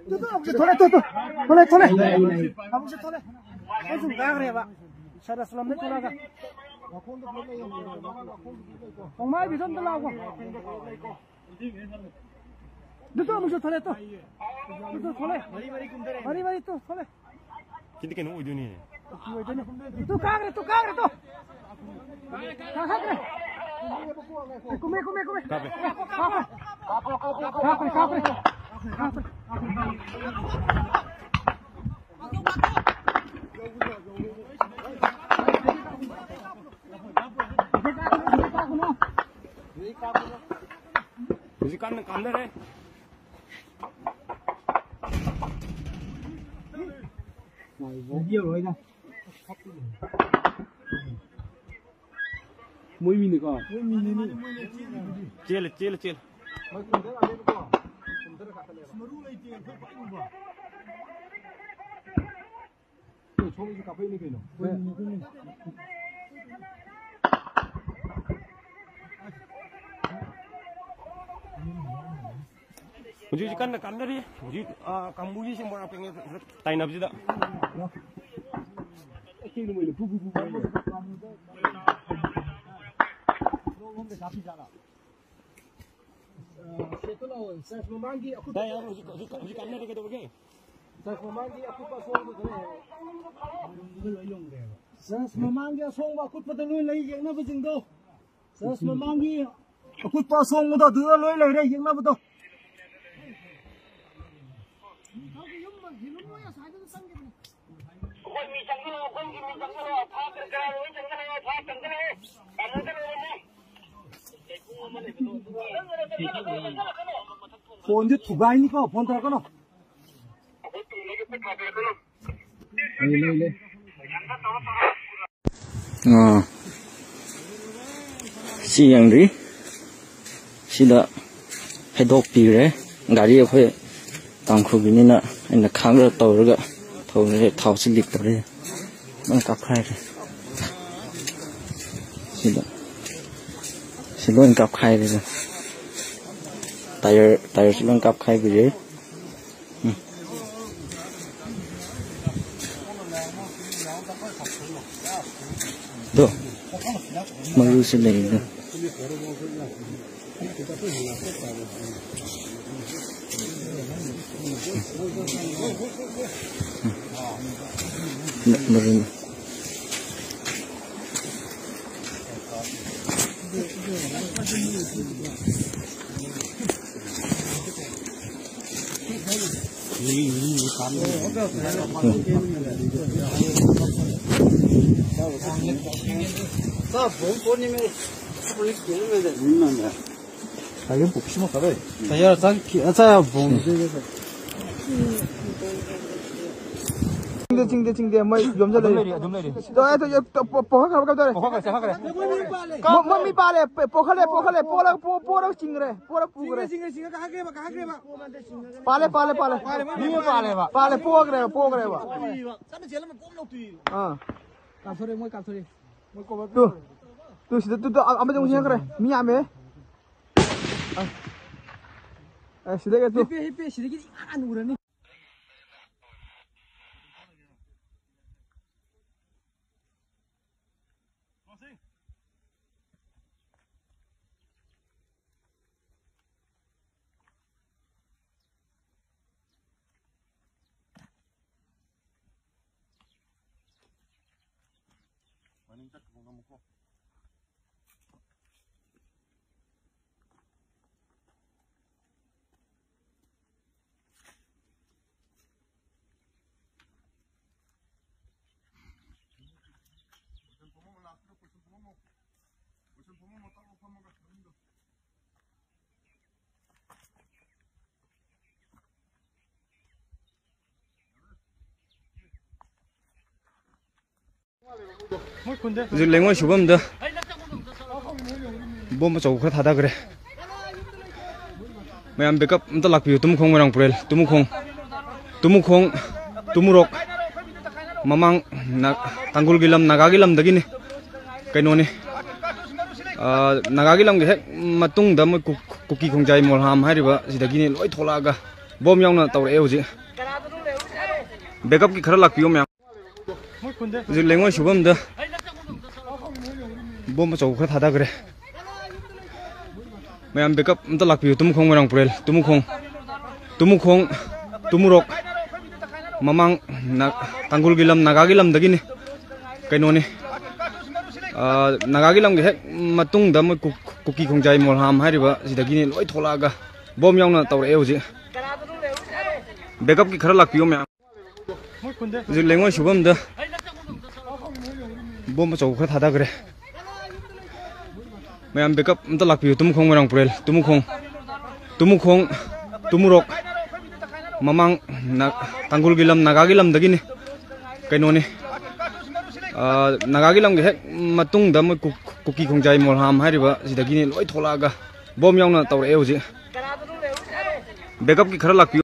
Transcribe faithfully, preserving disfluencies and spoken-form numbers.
Two, two, ꯑꯃꯨꯛꯁꯨ ꯊꯣꯛꯂꯛꯑꯦ, two, two. ꯑꯃꯨꯛꯁꯨ ꯊꯣꯛꯂꯛꯑꯦ꯫ ꯑꯃꯨꯛꯁꯨ ꯊꯣꯛꯂꯛꯑꯦ꯫ ꯑꯩꯁꯨ ꯉꯥꯡꯈ꯭ꯔꯦꯕ꯫ ꯁꯥꯔ ꯑꯁꯂꯝꯗꯩ ꯊꯣꯛꯂꯛꯑꯒ꯫ ꯈꯣꯡꯃꯥꯏꯕꯤꯗꯣ ꯑꯝꯇ ꯂꯥꯛꯑꯣ꯫ ꯇꯨ, ꯇꯨ, ꯑꯃꯨꯛꯁꯨ ꯊꯣꯛꯂꯛꯑꯦ, ꯇꯨ꯫ ꯇꯨ, ꯇꯨ, ꯊꯣꯛꯂꯛꯑꯦ꯫ ꯃꯔꯤ, ꯃꯔꯤ, ꯇꯨ, ꯊꯣꯛꯂꯛꯑꯦ꯫ ꯁꯤꯗꯤ ꯀꯩꯅꯣ ꯑꯣꯏꯗꯣꯏꯅꯦ꯫ ꯇꯨ ꯀꯥꯈ꯭ꯔꯦ, ꯇꯨ ꯀꯥꯈ꯭ꯔꯦ, ꯇꯨ꯫ ꯀꯥꯈꯠꯈ꯭ꯔꯦ꯫ ꯀꯨꯝꯃꯦ, ꯀꯨꯝꯃꯦ, ꯀꯨꯝꯃꯦ꯫ ꯀꯥꯞꯄꯦ꯫ ꯀꯥꯞꯄꯦ꯫ ꯀꯥꯞꯈ꯭ꯔꯦ, ꯀꯥꯞꯈ꯭ꯔꯦ꯫ ꯀꯥꯞꯈ꯭ꯔꯦ꯫ ꯍꯧꯖꯤꯛ ꯀꯟꯅ ꯀꯥꯞꯅꯔꯦ꯫ ꯃꯣꯏ ꯃꯤꯅꯤꯀꯣ꯫ ꯆꯦꯜꯂꯦ, ꯆꯦꯜꯂꯦ, ꯆꯦꯜꯂꯦ꯫ ꯁꯣꯝꯒꯤꯁꯨ ꯀꯥꯞꯄꯛꯏꯅꯤ ꯀꯩꯅꯣ꯫ ꯍꯧꯖꯤꯛ ꯍꯧꯖꯤꯛ ꯀꯟꯅ ꯀꯥꯞꯅꯔꯤ꯫ ꯍꯧꯖꯤꯛ, ꯑꯥ, ꯀꯥꯡꯕꯨꯒꯤꯁꯤ ꯃꯣꯏꯔꯥꯡ ꯄꯦꯡꯉꯦ ꯇꯥꯏꯅꯕꯁꯤꯗ꯫ ꯁꯦꯠꯇꯣ ꯂꯥꯛꯑꯣ꯫ ꯆꯔꯆ ꯃꯃꯥꯡꯒꯤ ꯑꯀꯨꯠꯄ ꯗꯥꯏ, ꯍꯧꯖꯤꯛ, ꯍꯧꯖꯤꯛ, ꯍꯧꯖꯤꯛ ꯀꯥꯞꯅꯔꯤ ꯀꯩꯗꯧꯔꯒꯦ? ꯆꯔꯆ ꯃꯃꯥꯡꯒꯤ ꯑꯀꯨꯠꯄ ꯑꯁꯣꯡꯕꯗꯨꯗ ꯂꯩ꯫ ꯆꯔꯆ ꯃꯃꯥꯡꯒꯤ ꯑꯁꯣꯡꯕ ꯑꯀꯨꯠꯄꯗ ꯂꯣꯏ ꯂꯩ ꯌꯦꯛꯅꯕꯁꯤꯡꯗꯣ꯫ ꯆꯔꯆ ꯃꯃꯥꯡꯒꯤ ꯑꯀꯨꯠꯄ ꯑꯁꯣꯡꯕꯗꯣ ꯑꯗꯨꯗ ꯂꯣꯏ ꯂꯩꯔꯦ ꯌꯦꯛꯅꯕꯗꯣ꯫ ꯐꯣꯟꯁꯦ ꯊꯨꯒꯥꯏꯅꯤꯀꯣ, ꯐꯣꯟ ꯇꯧꯔꯛꯀꯅꯣ꯫ ꯂꯩ, ꯂꯩ, ꯂꯩ꯫ ꯑꯥ꯫ ꯁꯤ ꯌꯦꯡꯗ꯭ꯔꯤ꯫ ꯁꯤꯗ ꯍꯩꯗꯣꯛꯄꯤꯈ꯭ꯔꯦ꯫ ꯒꯥꯔꯤ ꯑꯩꯈꯣꯏ ꯇꯥꯡꯈꯨꯜꯒꯤꯅꯤꯅ ꯑꯩꯅ ꯈꯥꯡꯗ ꯇꯧꯔꯒ ꯇꯧꯔꯦ, ꯊꯥꯎꯁꯤ ꯂꯤꯛ ꯇꯧꯔꯦ꯫ ꯂꯣꯏ ꯀꯥꯞꯈꯥꯏꯔꯦ꯫ ꯁꯤꯗ꯫ ꯁꯤ ꯂꯣꯏ ꯀꯥꯞꯈꯥꯏꯔꯦ꯫ ꯇꯥꯌꯔ, ꯇꯥꯌꯔꯁꯤ ꯂꯣꯏ ꯀꯥꯞꯈꯥꯏꯕꯤꯔꯦ꯫ ꯎꯝ꯫ ꯗꯣ꯫ ꯃꯔꯨꯁꯨ ꯂꯩꯔꯤꯗ꯫ ꯆꯤꯡꯗꯦ, ꯆꯤꯡꯗꯦ, ꯆꯤꯡꯗꯦ, ꯃꯣꯏ ꯌꯣꯝꯁꯤꯜꯂꯦ꯫ ꯑꯗꯨꯝ ꯂꯩꯔꯤ, ꯑꯗꯨꯝ ꯂꯩꯔꯤ꯫ ꯄꯣꯈꯠꯈ꯭ꯔꯕ ꯀꯩꯗꯧꯔꯦ? ꯄꯣꯈꯠꯈ꯭ꯔꯦ, ꯆꯦꯟꯈꯠꯈ꯭ꯔꯦ꯫ ꯃꯣꯏ ꯃꯤ ꯄꯥꯜꯂꯦ꯫ ꯄꯣꯈꯠꯂꯦ, ꯄꯣꯈꯠꯂꯦ, ꯄꯣꯔꯒ ꯆꯤꯡꯈ꯭ꯔꯦ꯫ ꯄꯣꯔꯒ ꯄꯨꯈ꯭ꯔꯦ꯫ ꯆꯤꯡꯈ꯭ꯔꯦ, ꯆꯤꯡꯈ꯭ꯔꯦ, ꯀꯥꯈꯠꯈ꯭ꯔꯦꯕ, ꯀꯥꯈꯠꯈ꯭ꯔꯦꯕ꯫ ꯄꯥꯜꯂꯦ, ꯄꯥꯜꯂꯦ, ꯄꯥꯜꯂꯦ꯫ ꯃꯤ ꯑꯃ ꯄꯥꯜꯂꯦꯕ꯫ ꯄꯥꯜꯂꯦ, ꯄꯣꯈ꯭ꯔꯦꯕ, ꯄꯣꯈ꯭ꯔꯦꯕ꯫ ꯑꯥ꯫ ꯀꯥꯞꯊꯣꯔꯛꯑꯦ, ꯃꯣꯏ ꯀꯥꯞꯊꯣꯔꯛꯑꯦ꯫ ꯃꯣꯏ ꯀꯣꯕꯔ ꯇꯨ꯫ ꯇꯨ, ꯁꯤꯗ, ꯇꯨ, ꯇꯨ, ꯑ-, ꯑꯃꯁꯦ ꯑꯃꯨꯛ ꯆꯦꯟꯈ꯭ꯔꯦ꯫ ꯃꯤ ꯌꯥꯝꯃꯦ꯫ ꯑ꯫ ꯑ, ꯁꯤꯗꯒꯤ ꯇꯨ꯫ ꯍꯤꯞꯄꯦ, ꯍꯤꯞꯄꯦ, ꯁꯤꯗꯒꯤꯗꯤ ꯏꯍꯥꯟ ꯎꯔꯅꯤ꯫ ꯃꯅꯤꯡ ꯆꯠꯈ꯭ꯔꯣ, ꯉꯝꯃꯨꯀꯣ꯫ ꯀꯣꯏꯁꯟ ꯐꯝꯃꯝꯃꯣ, ꯂꯥꯁꯇꯨꯗ ꯀꯣꯏꯁꯟ ꯐꯝꯃꯝꯃꯣ꯫ ꯀꯣꯏꯁꯟ ꯐꯝꯃꯝꯃꯣ, ꯇꯞꯅ ꯐꯝꯃꯒ ꯃꯅꯤꯡꯗꯣ꯫ ꯍꯧꯖꯤꯛ ꯂꯩꯉꯣꯏ ꯁꯨꯐꯝꯗ ꯕꯣꯝ ꯑꯆꯧꯕ ꯈꯔ ꯊꯥꯗꯈ꯭ꯔꯦ꯫ ꯃꯌꯥꯝ backup ꯑꯝꯇ ꯂꯥꯛꯄꯤꯌꯨ꯫ ꯇꯨꯃꯨꯈꯣꯡ ꯃꯣꯏꯔꯥꯡ ꯄꯨꯔꯦꯜ, ꯇꯨꯃꯨꯈꯣꯡ, ꯇꯨꯃꯨꯈꯣꯡ, ꯇꯨꯃꯨꯔꯣꯛ꯫ ꯃꯃꯥꯡ ꯅ-, ꯇꯥꯡꯒꯨꯜꯒꯤ ꯂꯝ, ꯅꯥꯒꯥꯒꯤ ꯂꯝꯗꯒꯤꯅꯤ꯫ ꯀꯩꯅꯣꯅꯤ, ꯑ, ꯅꯥꯒꯥꯒꯤ ꯂꯝꯒꯤ ꯍꯦꯛ ꯃꯇꯨꯡꯗ ꯃꯣꯏ ꯀꯨ-, ꯀꯨꯀꯤ ꯈꯣꯡꯖꯥꯏ ꯃꯣꯜꯍꯥꯝ ꯍꯥꯏꯔꯤꯕ ꯁꯤꯗꯒꯤꯅꯤ ꯂꯣꯏ ꯊꯣꯛꯂꯛꯑꯒ ꯕꯣꯝ ꯌꯥꯎꯅ ꯇꯧꯔꯛꯑꯦ ꯍꯧꯖꯤꯛ꯫ ꯕꯦꯛꯑꯞꯀꯤ ꯈꯔ ꯂꯥꯛꯄꯤꯌꯨ ꯃꯌꯥꯝ꯫ ꯍꯧꯖꯤꯛ ꯂꯩꯉꯣꯏ ꯁꯨꯐꯝꯗ ꯕꯣꯝ ꯑꯆꯧꯕ ꯈꯔ ꯊꯥꯗꯈ꯭ꯔꯦ꯫ ꯃꯌꯥꯝ ꯕꯦꯛꯑꯞ ꯑꯝꯇ ꯂꯥꯛꯄꯤꯌꯨ꯫ ꯇꯨꯃꯨꯈꯣꯡ ꯃꯣꯏꯔꯥꯡ ꯄꯨꯔꯦꯜ, ꯇꯨꯃꯨꯈꯣꯡ, ꯇꯨꯃꯨꯈꯣꯡ, ꯇꯨꯃꯨꯔꯣꯛ, ꯃꯃꯥꯡ ꯅ-, ꯇꯥꯡꯒꯨꯜꯒꯤ ꯂꯝ, ꯅꯥꯒꯥꯒꯤ ꯂꯝꯗꯒꯤꯅꯤ꯫ ꯀꯩꯅꯣꯅꯤ, ꯑ, ꯅꯥꯒꯥꯒꯤ ꯂꯝꯒꯤ ꯍꯦꯛ ꯃꯇꯨꯡꯗ ꯃꯣꯏ ꯀꯨ-, ꯀꯨꯀꯤ ꯈꯣꯡꯖꯥꯏ ꯃꯣꯜꯍꯥꯝ ꯍꯥꯏꯔꯤꯕ ꯁꯤꯗꯒꯤꯅꯤ ꯂꯣꯏ ꯊꯣꯛꯂꯛꯑꯒ ꯕꯣꯝ ꯌꯥꯎꯅ ꯇꯧꯔꯛꯑꯦ ꯍꯧꯖꯤꯛ꯫ ꯕꯦꯛꯑꯞꯀꯤ ꯈꯔ ꯂꯥꯛꯄꯤꯌꯨ ꯃꯌꯥꯝ꯫ ꯍꯧꯖꯤꯛ ꯂꯩꯉꯣꯏ ꯁꯨꯐꯝꯗ ꯕꯣꯝ ꯑꯆꯧꯕ ꯈꯔ ꯊꯥꯗꯈ꯭ꯔꯦ꯫ ꯃꯌꯥꯝ ꯕꯦꯛꯑꯞ ꯑꯝꯇ ꯂꯥꯛꯄꯤꯌꯨ꯫ ꯇꯨꯃꯨꯈꯣꯡ ꯃꯣꯏꯔꯥꯡ ꯄꯨꯔꯦꯜ, ꯇꯨꯃꯨꯈꯣꯡ, ꯇꯨꯃꯨꯈꯣꯡ, ꯇꯨꯃꯨꯔꯣꯛ, ꯃꯃꯥꯡ ꯅ-, ꯇꯥꯡꯒꯨꯜꯒꯤ ꯂꯝ, ꯅꯥꯒꯥꯒꯤ ꯂꯝꯗꯒꯤꯅꯤ꯫ ꯀꯩꯅꯣꯅꯤ, ꯑ, ꯅꯥꯒꯥꯒꯤ ꯂꯝꯒꯤ ꯍꯦꯛ ꯃꯇꯨꯡꯗ ꯃꯣꯏ ꯀꯨ-, ꯀꯨꯀꯤ ꯈꯣꯡꯖꯥꯏ ꯃꯣꯜꯍꯥꯝ ꯍꯥꯏꯔꯤꯕ ꯁꯤꯗꯒꯤꯅꯤ ꯂꯣꯏ ꯊꯣꯛꯂꯛꯑꯒ ꯕꯣꯝ ꯌꯥꯎꯅ ꯇꯧꯔꯛꯑꯦ ꯍꯧꯖꯤꯛ꯫ ꯕꯦꯛꯑꯞꯀꯤ ꯈꯔ ꯂꯥꯛꯄꯤꯌꯨ꯫